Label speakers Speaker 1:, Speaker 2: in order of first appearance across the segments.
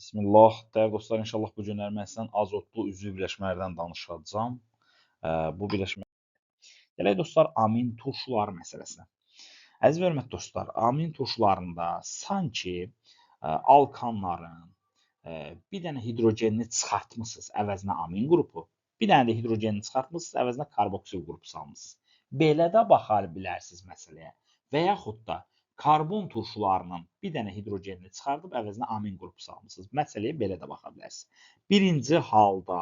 Speaker 1: Bismillah. Dəyərli dostlar, inşallah bu günlər mən sizdən azotlu üzvü birləşmələrdən danışacağam. Bu birləşmə. Gələk dostlar, amin turşuları məsələsinə. Əziz və hörmətli dostlar, amin turşularında sanki alkanların bir dənə hidrogenini çıxartmısınız, əvəzinə amin qrupu, bir dənə də hidrogenini çıxartmısınız, əvəzinə karboksil qrupu salmısınız. Belə də baxa bilərsiniz məsələyə. Və yaxud da karbon turşularının bir dənə hidrogenini çıxardıb əvəzinə amin qrupu salmısınız. Məsələyə belə də baxa bilərsiniz. Birinci halda,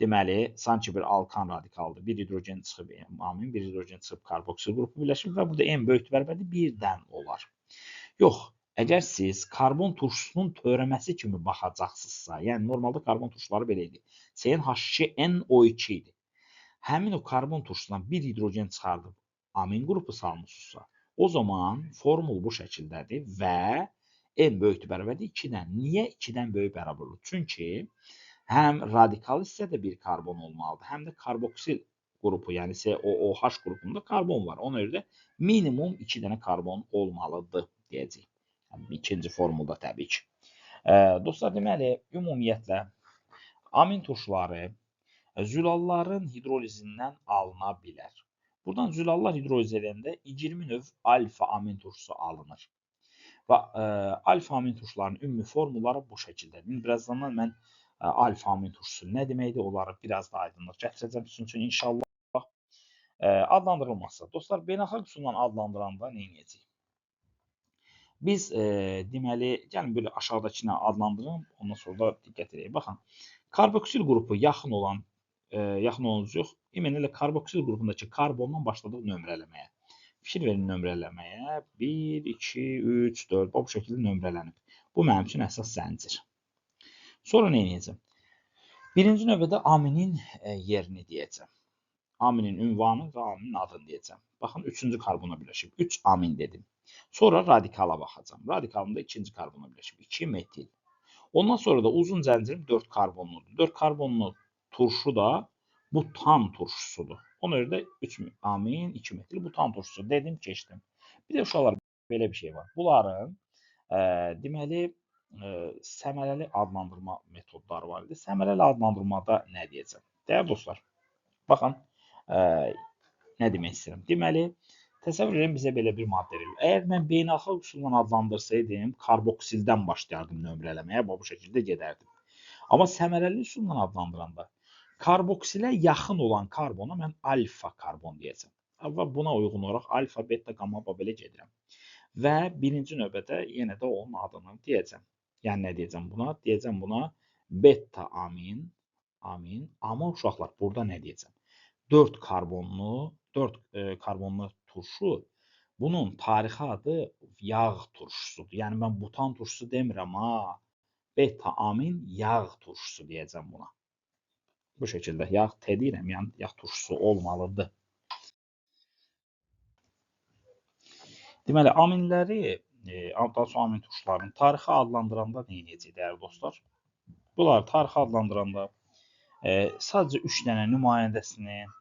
Speaker 1: deməli, sanki bir alkan radikaldır. Bir hidrogen çıxıb amin, bir hidrogen çıxıb karboksil qrupu birləşib və burada n böyükdür bərabərdir 1-dən olar. Yox, əgər siz karbon turşusunun törəməsi kimi baxacaqsınızsa, yəni normalda karbon turşuları belə idi. CnH2nO2 idi. Həmin o karbon turşusundan bir hidrogen çıxardıb amin qrupu salmısınızsa, o zaman formul bu şəkildədir və n böyükdür bərabərdir 2-dən. Niyə 2-dən böyük bərabər olur? Çünki həm radikal hissədə bir karbon olmalıdır, həm də karboksil qrupu, yəni COOH qrupunda karbon var. Ona görə də minimum 2 dənə karbon olmalıdır deyəcəyik. Yəni, ikinci formulda təbii ki. Dostlar, deməli, ümumiyyətlə, amin turşuları zülalların hidrolizindən alına bilər. Buradan zülallar hidroliz edəndə 20 növ alfa amin turşusu alınır. Və alfa amin turşularının ümumi formulları bu şəkildədir. İndi birazdan mən alfa amin turşusu nə deməkdir, onları biraz da aydınlıq gətirəcəm sizin üçün inşallah. Adlandırılması. Dostlar, beynəlxalq üsulla adlandıranda nə edəcəyik? Biz deməli, gəlin belə aşağıdakını adlandırın, ondan sonra da diqqət edək. Baxın, karboksil qrupu yaxın olan yox, elə karboksil qrupundakı karbondan başladıq nömrələməyə. Fikir verin nömrələməyə. 1, 2, 3, 4, bu şəkildə nömrələnib. Bu mənim üçün əsas zəncir. Sonra nə edəcəm? Birinci növbədə aminin yerini deyəcəm. Aminin ünvanı və aminin adını deyəcəm. Baxın, üçüncü karbona birləşib. 3 amin dedim. Sonra radikala baxacağam. Radikalım da ikinci karbona birləşib. 2 metil. Ondan sonra da uzun zəncirim 4 karbonludur. 4 karbonlu turşu da butan turşusudur. Ona görə də 3 amin, 2 metil butan turşusu dedim, keçdim. Bir də uşaqlar, belə bir şey var. Bunların deməli, səmərəli adlandırma metodları var idi. Səmərəli adlandırmada nə deyəcəm? Dəyərli dostlar, baxın, nə demək istəyirəm? Deməli, təsəvvür edin, bizə belə bir maddə verilir. Əgər mən beynəlxalq üsulla adlandırsaydım, karboksildən başlayardım nömrələməyə, bu şəkildə gedərdim. Amma səmərəli üsulla adlandıranda karboksilə yaxın olan karbona mən alfa karbon deyəcəm. Və buna uyğun olaraq alfa, beta, gamma, belə gedirəm. Və birinci növbədə yenə də onun adını deyəcəm. Yəni nə deyəcəm buna? Deyəcəm buna beta amin, amin. Amma uşaqlar, burada nə deyəcəm? 4 karbonlu, 4 karbonlu turşu, bunun tarixi adı yağ turşusudur. Yəni mən butan turşusu demirəm ha. Beta amin yağ turşusu deyəcəm buna. Bu şəkildə yağ T deyirəm, yəni yağ turşusu olmalıdır. Deməli, aminləri, daha sonra amin turşularını tarixi adlandıranda nə edəcək, dəyərli dostlar? Bunları tarixi adlandıranda sadəcə 3 dənə nümayəndəsinin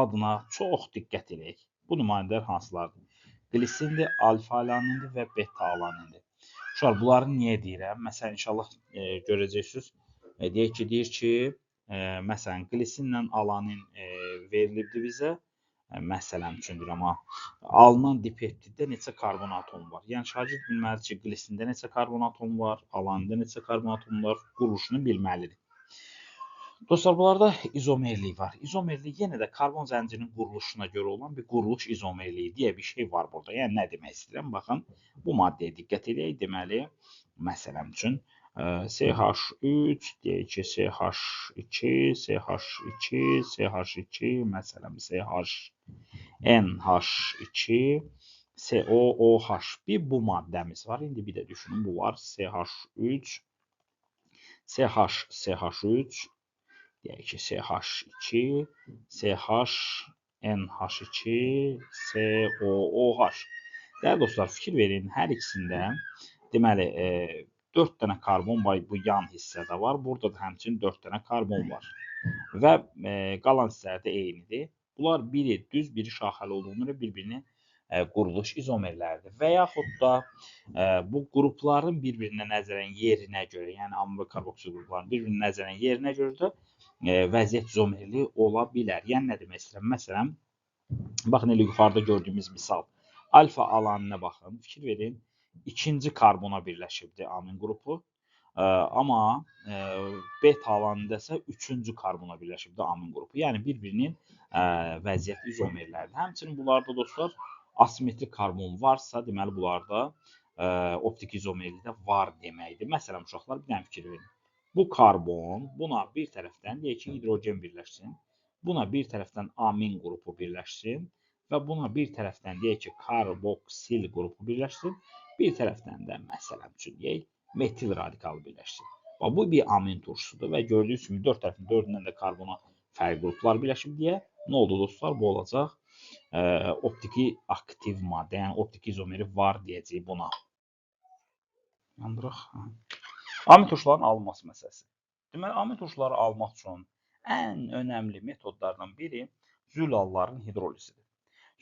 Speaker 1: adına çox diqqət edək. Bu nümayəndələr hansılardır? Glisindir, alfa-alanindir və beta-alanindir. Uşaqlar, bunları niyə deyirəm? Məsələn, inşallah görəcəksiniz. Deyək ki, deyir ki, məsələn, glisinlə alanin verilibdir bizə. Məsələn üçündür, amma alınan dipeptiddə neçə karbon atomu var? Yəni, şagird bilməlidir ki, glisində neçə karbon atomu var, alanində neçə karbon atomu var, quruluşunu bilməlidir. Dostlar, bunlarda izomerlik var. İzomerlik yenə də karbon zəncirinin quruluşuna görə olan bir quruluş izomerliyi deyə bir şey var burada. Yəni, nə demək istəyirəm? Baxın, bu maddəyə diqqət edək. Deməli, məsələn üçün, CH3, deyək ki, CH2, CH2, CH2, məsələn, CH, NH2, COOH. Bir bu maddəmiz var. İndi bir də düşünün, bu var. CH3, CH, CH3, deyək ki, CH2, CH, NH2, COOH. Dəyərli dostlar, fikir verin, hər ikisində, deməli, 4 dənə karbon var, bu yan hissədə var. Burada da həmçinin 4 dənə karbon var. Və qalan hissələrdə eynidir. Bunlar biri düz, biri şaxəli olduğunu görə bir-birini quruluş izomerləridir. Və yaxud da bu qrupların bir-birinə nəzərən yerinə görə, yəni amin və karboksil qruplarının bir-birinə nəzərən yerinə görə də vəziyyət izomerliyi ola bilər. Yəni nə demək istəyirəm? Məsələn, baxın elə yuxarıda gördüyümüz misal. Alfa alaninə baxın, fikir verin, ikinci karbona birləşibdir amin qrupu. Amma beta alanında isə üçüncü karbona birləşibdir amin qrupu. Yəni bir-birinin vəziyyət izomerləridir. Həmçinin bunlarda dostlar asimetrik karbon varsa, deməli bunlarda optik izomerlik də var deməkdir. Məsələn, uşaqlar bir dənə fikir verin. Bu karbon buna bir tərəfdən deyək ki, hidrogen birləşsin, buna bir tərəfdən amin qrupu birləşsin və buna bir tərəfdən deyək ki, karboksil qrupu birləşsin, bir tərəfdən də məsələn üçün deyək metil radikalı birləşsin. Bax, bu bir amin turşusudur və gördüyünüz kimi dörd tərəfin dördündən də karbona fərqli qruplar birləşib deyə nə oldu dostlar? Bu olacaq optiki aktiv maddə, yəni optiki izomeri var deyəcəyik buna. Yandıraq. Amin turşularının alınması məsələsi. Deməli, amin turşuları almaq üçün ən önəmli metodlardan biri zülalların hidrolizidir.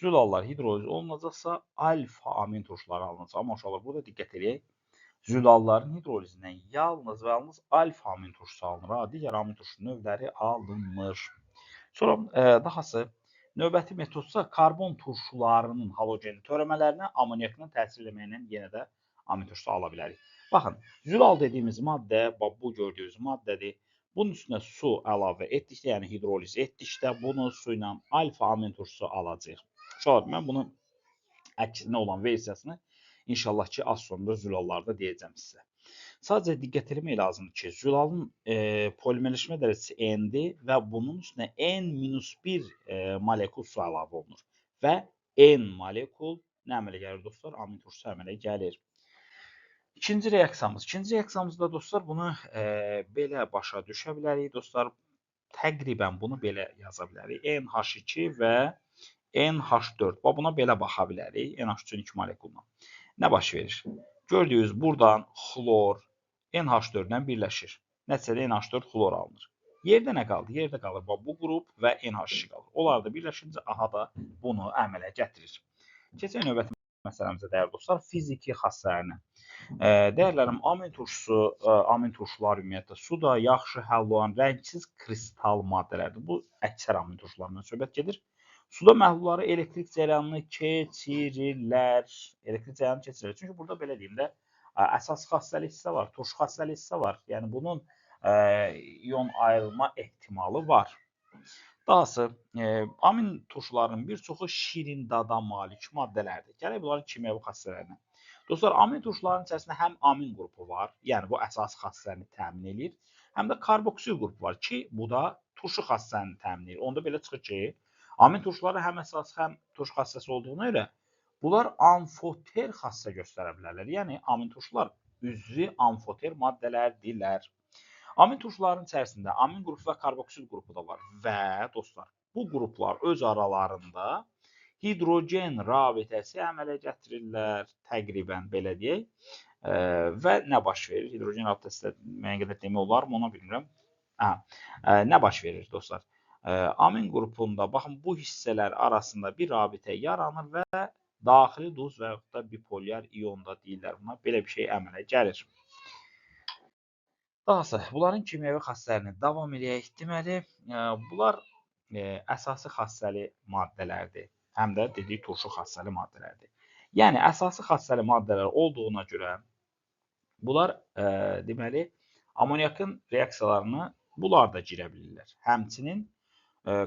Speaker 1: Zülallar hidroliz olunacaqsa alfa amin turşuları alınacaq. Amma uşaqlar burada diqqət eləyək. Zülalların hidrolizindən yalnız və yalnız alfa amin turşusu alınır. Digər amin turşusu növləri alınmır. Sonra dahası növbəti metodsa karbon turşularının halogenli törəmələrinə amonyakla təsir eləməklə yenə də amin turşusu ala bilərik. Baxın, zülal dediyimiz maddə, bax bu gördüyünüz maddədir. Bunun üstünə su əlavə etdikdə, yəni hidroliz etdikdə bunu su ilə alfa amin turşusu alacağıq. Uşaqlar, mən bunun əksinə olan versiyasını İnşallah ki, az sonra zülallarda deyəcəm sizə. Sadəcə diqqət etmək lazımdır ki, zülalın polimerləşmə dərəcəsi N-dir və bunun üstünə N-1 molekul su əlavə olunur. Və N molekul nə əmələ gəlir dostlar? Amin turşusu əmələ gəlir. İkinci reaksiyamız. İkinci reaksiyamızda dostlar bunu belə başa düşə bilərik. Dostlar, təqribən bunu belə yaza bilərik. NH2 və NH4. Bax, buna belə baxa bilərik. NH3-ün 2 molekuluna. Nə baş verir? Gördüyünüz buradan xlor NH4 ilə birləşir. Nəticədə NH4 xlor alınır. Yerdə nə qaldı? Yerdə qalır bax, bu qrup və NH2 qalır. Onlar da birləşincə aha da bunu əmələ gətirir. Keçək növbəti məsələmizə dəyərli dostlar, fiziki xassələrinə. Dəyərlərim, amin turşusu, amin turşular ümumiyyətlə suda yaxşı həll olan rəngsiz kristal maddələrdir. Bu əksər amin turşularından söhbət gedir. Suda məhlulları elektrik cərəyanını keçirirlər. Elektrik cərəyanını keçirirlər. Çünki burada belə deyim də, əsas xassəli hissə var, turşu xassəli hissə var. Yəni bunun ion ayrılma ehtimalı var. Dahası, amin turşularının bir çoxu şirin dada malik maddələrdir. Gələk bunların kimyəvi xassələrinə. Dostlar, amin turşularının içərisində həm amin qrupu var, yəni bu əsas xassələrini təmin eləyir, həm də karboksil qrupu var ki, bu da turşu xassələrini təmin eləyir. Onda belə çıxır ki, amin turşuları həm əsas, həm turşu xassəsi olduğuna görə bunlar amfoter xassə göstərə bilərlər. Yəni amin turşular üzvü amfoter maddələrdirlər. Amin turşularının içərisində amin qrupu və karboksil qrupu da var və dostlar, bu qruplar öz aralarında hidrogen rabitəsi əmələ gətirirlər, təqribən belə deyək. Və nə baş verir? Hidrogen rabitəsi də müəyyən qədər demək olarmı, ona bilmirəm. Nə baş verir dostlar? Amin qrupunda baxın bu hissələr arasında bir rabitə yaranır və daxili duz və yaxud da bipolyar ion da deyirlər buna. Belə bir şey əmələ gəlir. Dahası, bunların kimyəvi xassələrini davam eləyək. Deməli, bunlar əsası xassəli maddələrdir. Həm də dedik turşu xassəli maddələrdir. Yəni, əsası xassəli maddələr olduğuna görə bunlar deməli, amonyakın reaksiyalarını bunlar da girə bilirlər. Həmçinin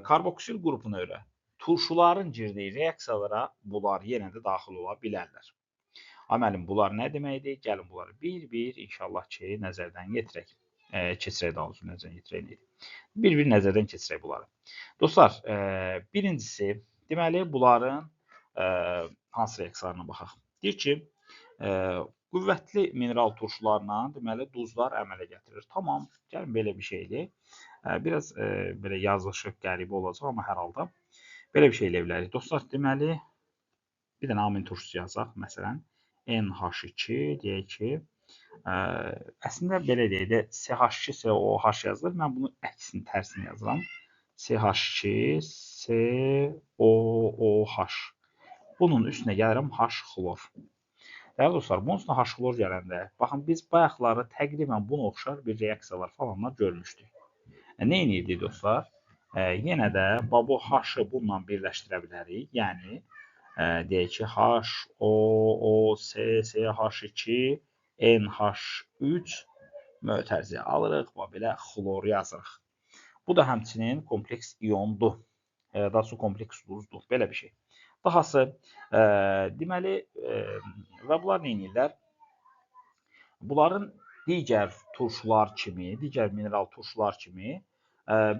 Speaker 1: karboksil qrupuna görə turşuların girdiyi reaksiyalara bunlar yenə də daxil ola bilərlər. Əməlim, bunlar nə deməkdir? Gəlin bunları bir-bir inşallah ki, nəzərdən yetirək. Keçirək daha doğrusu, nəzərdən yetirək neydi? Bir-bir nəzərdən keçirək bunları. Dostlar, birincisi, deməli, bunların hansı reaksiyalarına baxaq? Deyir ki, qüvvətli mineral turşularla, deməli, duzlar əmələ gətirir. Tamam, gəlin belə bir şey eləyək. Biraz belə yazılışı qəribə olacaq, amma hər halda belə bir şey eləyə bilərik. Dostlar, deməli, bir dənə amin turşusu yazaq, məsələn, NH2 deyək ki, əslində belə deyək də CH2COH yazılır. Mən bunu əksini, tərsini yazıram. CH2COOH. Bunun üstünə gəlirəm H xlor. Dəyərli dostlar, bunun üstünə H xlor gələndə, baxın, biz bayaqları təqribən buna oxşar bir reaksiyalar falanlar görmüşdük. Nə edirdik dostlar? Yenə də bu H-ı bununla birləşdirə bilərik. Yəni, deyək ki, H, O, O, S, S, H2, NH3 mötərizə alırıq və belə xlor yazırıq. Bu da həmçinin kompleks iyondur. Daha sonra kompleks duzdur. Belə bir şey. Dahası, deməli, və bunlar nə edirlər? Bunların digər turşular kimi, digər mineral turşular kimi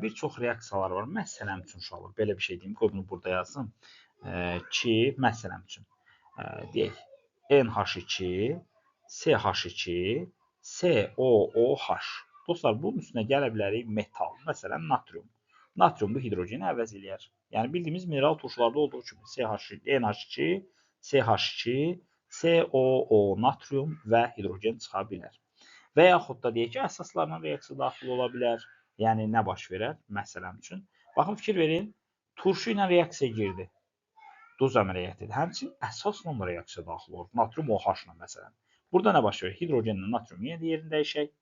Speaker 1: bir çox reaksiyalar var. Məsələn üçün uşaqlar, belə bir şey deyim, qoy bunu burada yazım ki, məsələn üçün, deyək, NH2, CH2, COOH. Dostlar, bunun üstünə gələ bilərik metal, məsələn, natrium. Natrium bu hidrogeni əvəz eləyər. Yəni, bildiyimiz mineral turşularda olduğu kimi NH2, CH2, COO, natrium və hidrogen çıxa bilər. Və yaxud da deyək ki, əsaslarla reaksiya daxil ola bilər. Yəni, nə baş verər? Məsələn üçün. Baxın, fikir verin, turşu ilə reaksiya girdi. Duz əmələ gətirdi. Həmçinin əsasla da reaksiya daxil olur. Natrium OH ilə məsələn. Burada nə baş verir? Hidrogenlə natrium yenə də yerini dəyişək.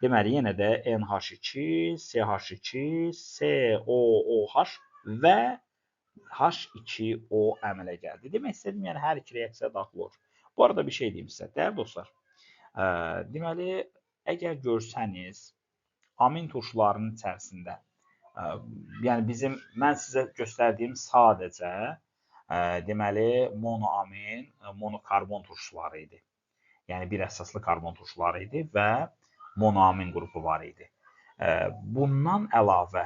Speaker 1: Deməli, yenə də NH2, CH2, COOH və H2O əmələ gəldi. Demək istədim, yəni hər iki reaksiya daxil olur. Bu arada bir şey deyim sizə, dəyərli dostlar. Deməli, əgər görsəniz, amin turşularının içərisində, yəni bizim, mən sizə göstərdiyim sadəcə, deməli, monoamin, monokarbon turşuları idi. Yəni, bir əsaslı karbon turşuları idi və monoamin qrupu var idi. Bundan əlavə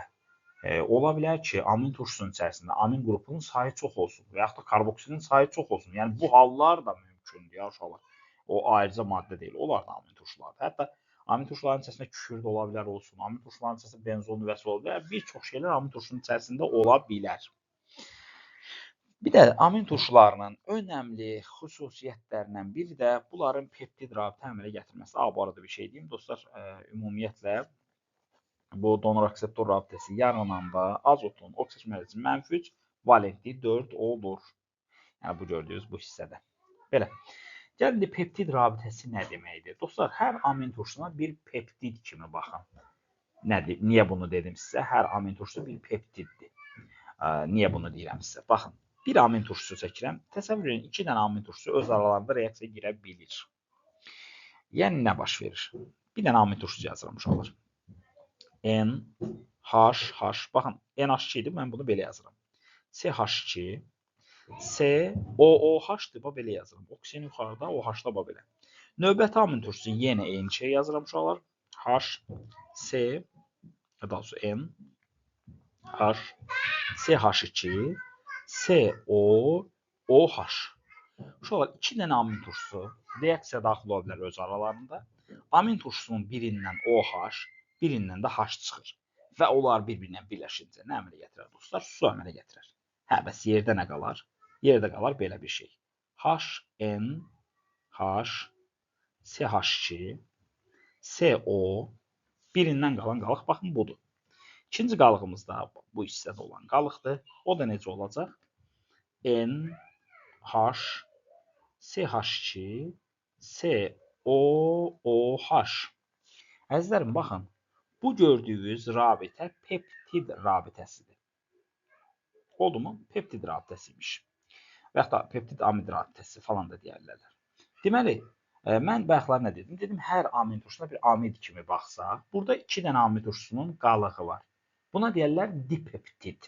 Speaker 1: ola bilər ki, amin turşusunun içərisində amin qrupunun sayı çox olsun və yaxud da karboksilin sayı çox olsun. Yəni, bu hallar da mümkündür ya uşaqlar. O ayrıca maddə deyil, onlar da amin turşulardır. Hətta amin turşularının içərisində kükürd ola bilər olsun, amin turşularının içərisində benzol nüvəsi ola bilər. Bir çox şeylər amin turşusunun içərisində ola bilər. Bir də amin turşularının önəmli xüsusiyyətlərindən biri də bunların peptid rabitə əmələ gətirməsi. Bu arada bir şey deyim, dostlar, ümumiyyətlə bu donor-akseptor rabitəsi yarananda azotun oksidaş mərcəsi -3, valentliyi 4 olur. Yəni, bu gördüyünüz bu hissədə. Belə. Gəlin, peptid rabitəsi nə deməkdir? Dostlar, hər amin turşusuna bir peptid kimi baxın. Nədir? Niyə bunu dedim sizə? Hər amin turşusu bir peptiddir. Niyə bunu deyirəm sizə? Baxın. Bir amin turşusu çəkirəm. Təsəvvür edin, iki dənə amin turşusu öz aralarında reaksiya girə bilir. Yəni, nə baş verir? Bir dənə amin turşusu yazıram uşaqlar. N, H, H. Baxın, NH2 idi, mən bunu belə yazıram. CH2, C, O, O, H-dır, bax, belə yazıram. Oksigen yuxarıda, O, H-da, bax, belə. Növbəti amin turşusu yenə eyni şey yazıram uşaqlar. H, C, daha doğrusu N, H, CH2, C, O, O, H. Uşaqlar, iki dənə amin turşusu reaksiya daxil ola bilər öz aralarında. Amin turşusunun birindən OH, birindən də H çıxır. Və onlar bir-birinə birləşincə nə əmələ gətirər dostlar? Su əmələ gətirər. Hə, bəs yerdə nə qalar? Yerdə qalar belə bir şey. H, N, H, CH2, CO, birindən qalan qalıq, baxın, budur. İkinci qalığımız da bu hissədə olan qalıqdır. O da necə olacaq? N, H, CH2, C, O, O, H. Əzizlərim, baxın, bu gördüyünüz rabitə peptid rabitəsidir. Oldu mu? Peptid rabitəsiymiş. Və yaxud da peptid amid rabitəsi falan da deyərlər. Deməli, mən bayaqlar nə dedim? Dedim, hər amin turşusuna bir amid kimi baxsaq, burada iki dənə amin turşusunun qalığı var. Buna deyərlər dipeptid.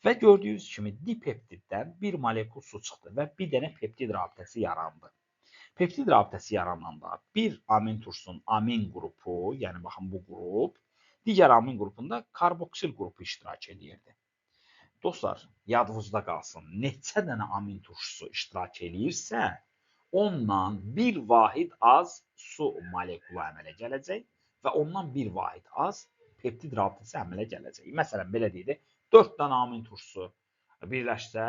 Speaker 1: Və gördüyünüz kimi dipeptiddən bir molekul su çıxdı və bir dənə peptid rabitəsi yarandı. Peptid rabitəsi yarananda bir amin turşusunun amin qrupu, yəni baxın bu qrup, digər amin qrupunda karboksil qrupu iştirak edirdi. Dostlar, yadınızda qalsın, neçə dənə amin turşusu iştirak eləyirsə, ondan bir vahid az su molekulu əmələ gələcək və ondan bir vahid az peptid rabitəsi əmələ gələcək. Məsələn, belə deyək, 4 dənə amin turşusu birləşsə,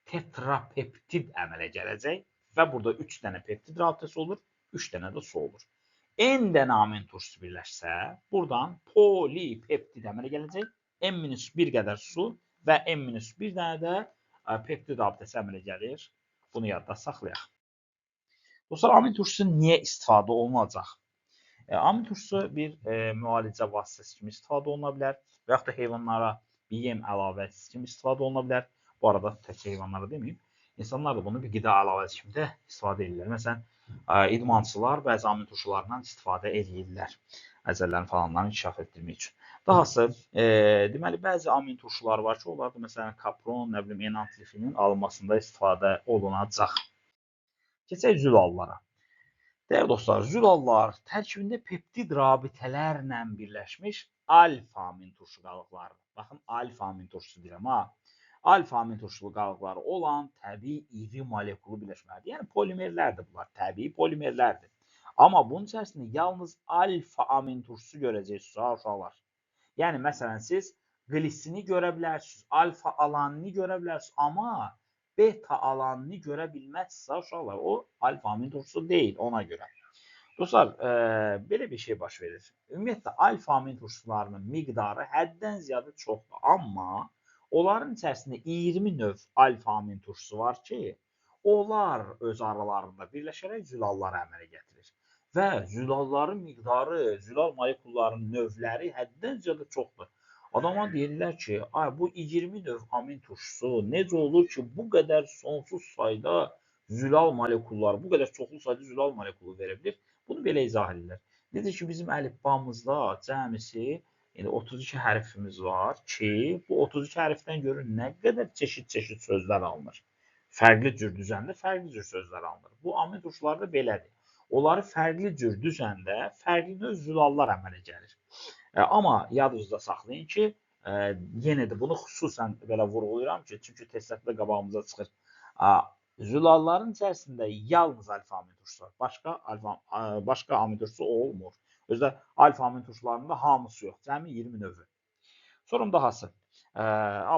Speaker 1: tetrapeptid əmələ gələcək və burada 3 dənə peptid rabitəsi olur, 3 dənə də su olur. N dənə amin turşusu birləşsə, buradan polipeptid əmələ gələcək. N-1 qədər su və N-1 dənə də peptid rabitəsi əmələ gəlir. Bunu yadda saxlayaq. Dostlar, amin turşusu niyə istifadə olunacaq? Amin turşusu bir müalicə vasitəsi kimi istifadə oluna bilər və yaxud da heyvanlara bir yem əlavəsi kimi istifadə oluna bilər. Bu arada təkcə heyvanlara deməyim, insanlar da bunu bir qida əlavəsi kimi də istifadə edirlər. Məsələn, idmançılar bəzi amin turşularından istifadə edirlər əzəllərini falanlarını inkişaf etdirmək üçün. Dahası, deməli, bəzi amin turşuları var ki, onlar da məsələn, kapron, nə bilim, enantlifinin alınmasında istifadə olunacaq. Keçək zülallara. Dəyərli dostlar, zülallar tərkibində peptid rabitələrlə birləşmiş alfa-amin turşu qalıqlarıdır. Baxın, alfa-amin turşusu deyirəm, ha. Alfa-amin turşulu qalıqları olan təbii iri molekulu birləşməlidir. Yəni, polimerlərdir bunlar, təbii polimerlərdir. Amma bunun içərisində yalnız alfa-amin turşusu görəcəksiniz, ha, uşaqlar. Yəni, məsələn, siz qlisini görə bilərsiniz, alfa-alanini görə bilərsiniz, amma beta-alanini görə bilməzsiniz, uşaqlar. O, alfa-amin turşusu deyil ona görə. Dostlar, belə bir şey baş verir. Ümumiyyətlə, alfa-amin turşularının miqdarı həddən ziyadə çoxdur. Amma onların içərisində 20 növ alfa-amin turşusu var ki, onlar öz aralarında birləşərək zülalları əmələ gətirir. Və zülalların miqdarı, zülal molekullarının növləri həddən ziyadə çoxdur. Adamlar deyirlər ki, ay, bu 20 növ amin turşusu necə olur ki, bu qədər sonsuz sayda zülal molekulları, bu qədər çoxlu sayda zülal molekulu verə bilir? Bunu belə izah edirlər. Necə ki, bizim əlifbamızda cəmisi yəni 32 hərfimiz var ki, bu 32 hərfdən görün nə qədər çeşid-çeşid sözlər alınır. Fərqli cür düzəndə fərqli cür sözlər alınır. Bu amin turşuları da belədir. Onları fərqli cür düzəndə fərqli növ zülallar əmələ gəlir. Amma yadınızda saxlayın ki, yenə də bunu xüsusən belə vurğulayıram ki, çünki testlərdə qabağımıza çıxır. Zülalların içərisində yalnız alfa-amin turşusu var. Başqa amin turşusu olmur. Özdə alfa-amin turşularında hamısı yox, cəmi 20 növü. Sonra dahası.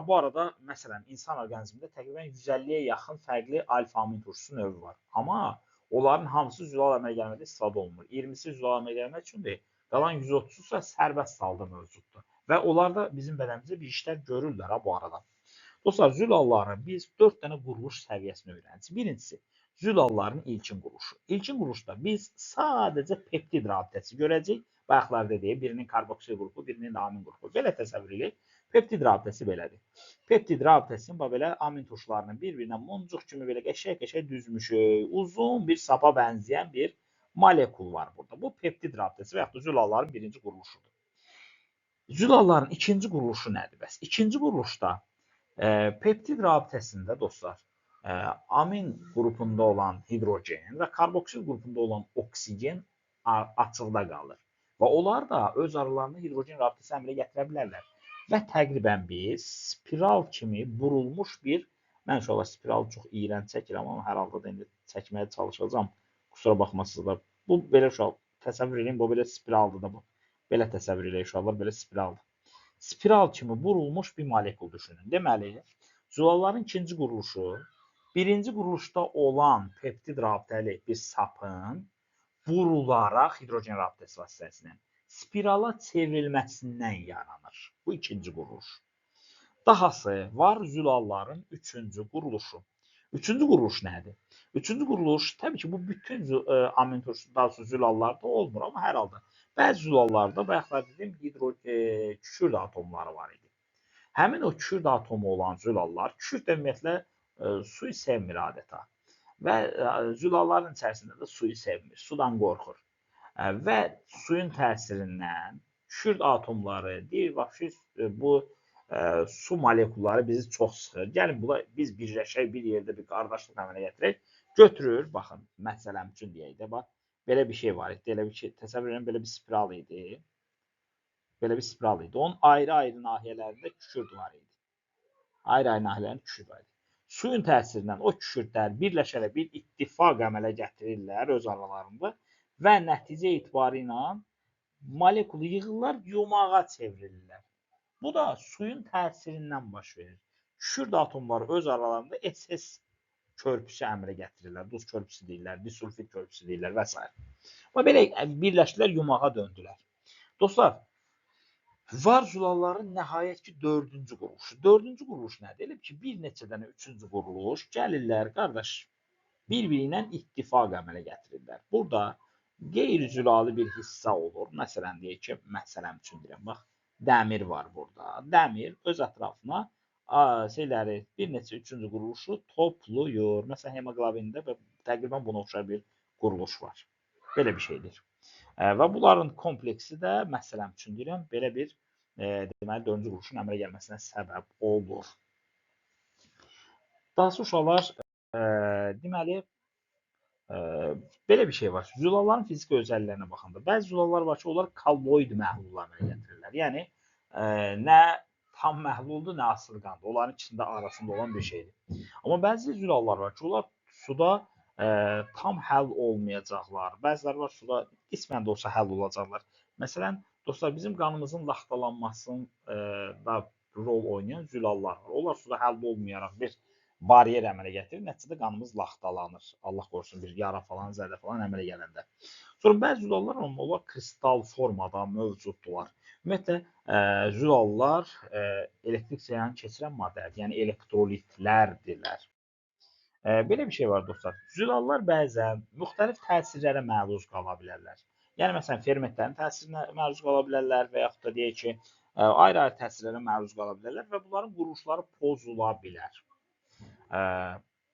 Speaker 1: Bu arada, məsələn, insan orqanizmində təqribən 150-yə yaxın fərqli alfa-amin turşusu növü var. Amma onların hamısı zülal əmələ gəlmədə istifadə olunmur. 20-si zülal əmələ gəlmək üçün deyil. Qalan 130-u isə sərbəst halda mövcuddur. Və onlar da bizim bədənimizdə bir işlər görürlər ha, bu arada. Dostlar, zülalların biz 4 dənə quruluş səviyyəsini öyrəndik. Birincisi, zülalların ilkin quruluşu. İlkin quruluşda biz sadəcə peptid rabitəsi görəcəyik. Bayaqlar dediyi, birinin karboksil qrupu, birinin də amin qrupu. Belə təsəvvür edək. Peptid rabitəsi belədir. Peptid rabitəsinin belə amin turşularının bir-birinə muncuq kimi belə qəşəng-qəşəng düzmüşük. Uzun bir sapa bənzəyən bir molekul var burada. Bu peptid rabitəsi və yaxud da zülalların birinci quruluşudur. Zülalların ikinci quruluşu nədir bəs? İkinci quruluşda peptid rabitəsində dostlar, amin qrupunda olan hidrogen və karboksil qrupunda olan oksigen açıqda qalır. Və onlar da öz aralarında hidrogen rabitəsi əmələ gətirə bilərlər. Və təqribən bir spiral kimi burulmuş bir, mən inşallah spiralı çox iyrənc çəkirəm, amma hər halda da indi çəkməyə çalışacağam. Kusura baxmasınız da. Bu belə uşaq, təsəvvür edin, bu belə spiraldır da bu. Belə təsəvvür edin uşaqlar, belə spiraldır. Spiral kimi burulmuş bir molekul düşünün. Deməli, zülalların ikinci quruluşu, birinci quruluşda olan peptid rabitəli bir sapın burularaq hidrogen rabitəsi vasitəsilə spirala çevrilməsindən yaranır. Bu ikinci quruluş. Dahası var zülalların üçüncü quruluşu. Üçüncü quruluş nədir? Üçüncü quruluş, təbii ki, bu bütün amin turşusu, daha doğrusu zülallarda olmur, amma hər halda bəzi zülallarda, bayaqlar dedim, kükürd atomları var idi. Həmin o kükürd atomu olan zülallar, kükürd də ümumiyyətlə suyu sevmir adeta və zülalların içərisində də suyu sevmir, sudan qorxur və suyun təsirindən kükürd atomları deyir, vəbşi bu su molekulları bizi çox sıxır. Gəlin buna biz birləşək, bir yerdə bir qardaşlıq əmələ gətirək. Götürür, baxın, məsələm üçün deyək də, bax, belə bir şey var idi, elə bir şey, təsəvvür edirəm, belə bir spiral idi. Belə bir spiral idi. Onun ayrı-ayrı nahiyələrində kükürd var idi. Ayrı-ayrı nahiyələrində kükürd var idi. Suyun təsirindən o kükürdlər birləşərək bir ittifaq əmələ gətirirlər öz aralarında və nəticə etibarı ilə molekulu yığırlar, yumağa çevrilirlər. Bu da suyun təsirindən baş verir. Kükürd atomları öz aralarında SS körpüsü əmələ gətirirlər. Duz körpüsü deyirlər, disulfid körpüsü deyirlər və s. Və belə birləşdilər, yumağa döndülər. Dostlar, Var zülalların nəhayət ki, dördüncü quruluşu. Dördüncü quruluş nədir? Elə ki, bir neçə dənə üçüncü quruluş gəlirlər, qardaş, bir-biri ilə ittifaq əmələ gətirirlər. Burada qeyri-zülalı bir hissə olur. Məsələn, deyək ki, məsələn üçün deyirəm, bax, dəmir var burada. Dəmir öz ətrafına şeyləri, bir neçə üçüncü quruluşu toplayır. Məsələn, hemoqlobində və təqribən buna oxşar bir quruluş var. Belə bir şeydir. Və bunların kompleksi də, məsələn üçün deyirəm, belə bir deməli, dördüncü quruluşun əmələ gəlməsinə səbəb olur. Dahası uşaqlar, deməli, belə bir şey var. Zülalların fiziki özəlliklərinə baxanda, bəzi zülallar var ki, onlar kolloid məhlulu əmələ gətirirlər. Yəni, nə tam məhluldur, nə asılqandır. Onların içində arasında olan bir şeydir. Amma bəzi zülallar var ki, onlar suda tam həll olmayacaqlar. Bəziləri var, suda qismən də olsa həll olacaqlar. Məsələn, dostlar, bizim qanımızın laxtalanmasında rol oynayan zülallar var. Onlar suda həll olmayaraq bir bariyer əmələ gətirir. Nəticədə qanımız laxtalanır. Allah qorusun, bir yara falan, zədə falan əmələ gələndə. Sonra bəzi zülallar, onlar kristal formada mövcuddurlar. Ümumiyyətlə, zülallar elektrik cərəyanı keçirən maddədir, yəni elektrolitlərdirlər. Belə bir şey var, dostlar. Zülallar bəzən müxtəlif təsirlərə məruz qala bilərlər. Yəni, məsələn, fermentlərin təsirinə məruz qala bilərlər və yaxud da deyək ki, ayrı-ayrı təsirlərə məruz qala bilərlər və bunların quruluşları pozula bilər.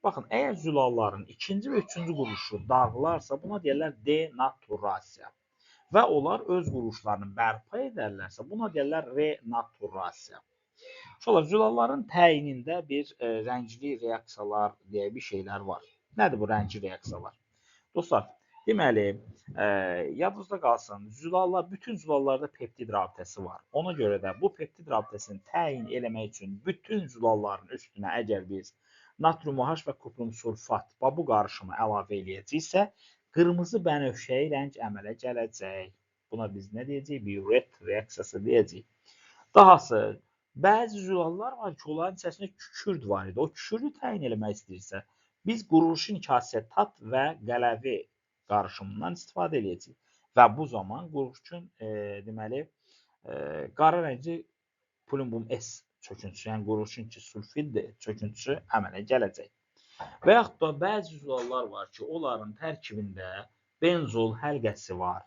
Speaker 1: Baxın, əgər zülalların ikinci və üçüncü quruluşu dağılarsa, buna deyərlər denaturasiya. Və onlar öz quruluşlarını bərpa edərlərsə, buna deyərlər renaturasiya. Uşaqlar, zülalların təyinində bir rəngli reaksiyalar deyə bir şeylər var. Nədir bu rəngli reaksiyalar? Dostlar, deməli, yadınızda qalsın, zülallar, bütün zülallarda peptid rabitəsi var. Ona görə də bu peptid rabitəsini təyin eləmək üçün bütün zülalların üstünə əgər biz natrium OH və kuprum sulfat bu qarışımı əlavə eləyəcəksə, qırmızı bənövşəyi rəng əmələ gələcək. Buna biz nə deyəcəyik? Biuret reaksiyası deyəcəyik. Dahası, bəzi zülallar var ki, onların içərisində kükürd var idi. O kükürdü təyin eləmək istəyirsə, biz quruluşun asetat və qələvi qarışımından istifadə eləyəcəyik. Və bu zaman quruluşun deməli, qara rəngli plumbum S çöküntüsü, yəni quruluşun ki, sulfid çöküntüsü əmələ gələcək. Və yaxud da bəzi zülallar var ki, onların tərkibində benzol həlqəsi var.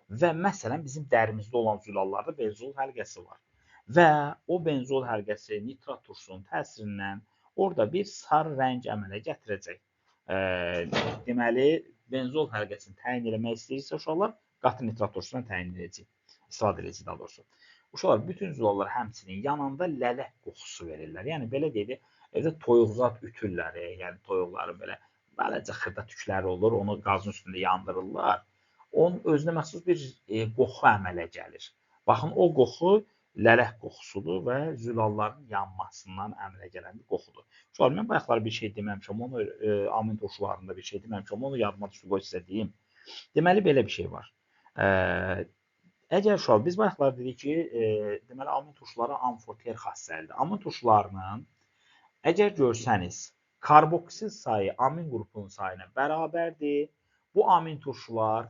Speaker 1: Və məsələn, bizim dərimizdə olan zülallarda benzol həlqəsi var. Və o benzol həlqəsi nitrat turşusunun təsirindən orada bir sarı rəng əmələ gətirəcək. Deməli, benzol həlqəsini təyin eləmək istəyirsə uşaqlar, qatı nitrat turşusundan təyin edəcək, istifadə edəcək daha doğrusu. Uşaqlar, bütün zülallar həmçinin yananda lələk qoxusu verirlər. Yəni, belə deyək, evdə toyuqzat ütürləri, yəni toyuqların belə balaca xırda tükləri olur, onu qazın üstündə yandırırlar. Onun özünə məxsus bir qoxu əmələ gəlir. Baxın, o qoxu lələk qoxusudur və zülalların yanmasından əmələ gələn bir qoxudur. Uşaqlar, mən bayaqlar bir şey deməmişəm, onu amin turşularında bir şey deməmişəm, onu yadıma düşdü, qoy sizə deyim. Deməli, belə bir şey var. Əgər uşaq, biz bayaqlar dedik ki, deməli, amin turşuları amfoter xassəlidir. Amin turşularının, əgər görsəniz, karboksil sayı amin qrupunun sayına bərabərdir, bu amin turşular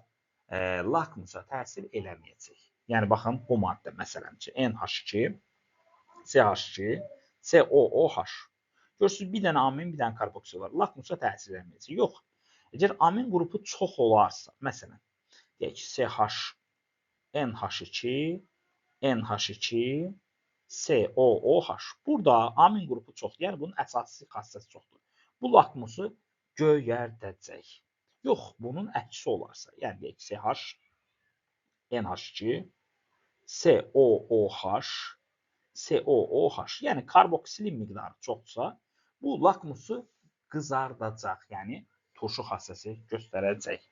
Speaker 1: lakmusa təsir eləməyəcək. Yəni, baxın, bu maddə, məsələn ki, NH2, CH2, COOH. Görürsünüz, bir dənə amin, bir dənə karboksil var. Lakmusa təsir eləməyəcək. Yox. Əgər amin qrupu çox olarsa, məsələn, deyək ki, CH, NH2, NH2, COOH. Burada amin qrupu çoxdur. Yəni, bunun əsasi xassəsi çoxdur. Bu lakmusu göyərdəcək. Yox, bunun əksi olarsa, yəni deyək ki, CH, NH2, COOH, COOH, yəni karboksilin miqdarı çoxdursa, bu lakmusu qızardacaq, yəni turşu xassəsi göstərəcək.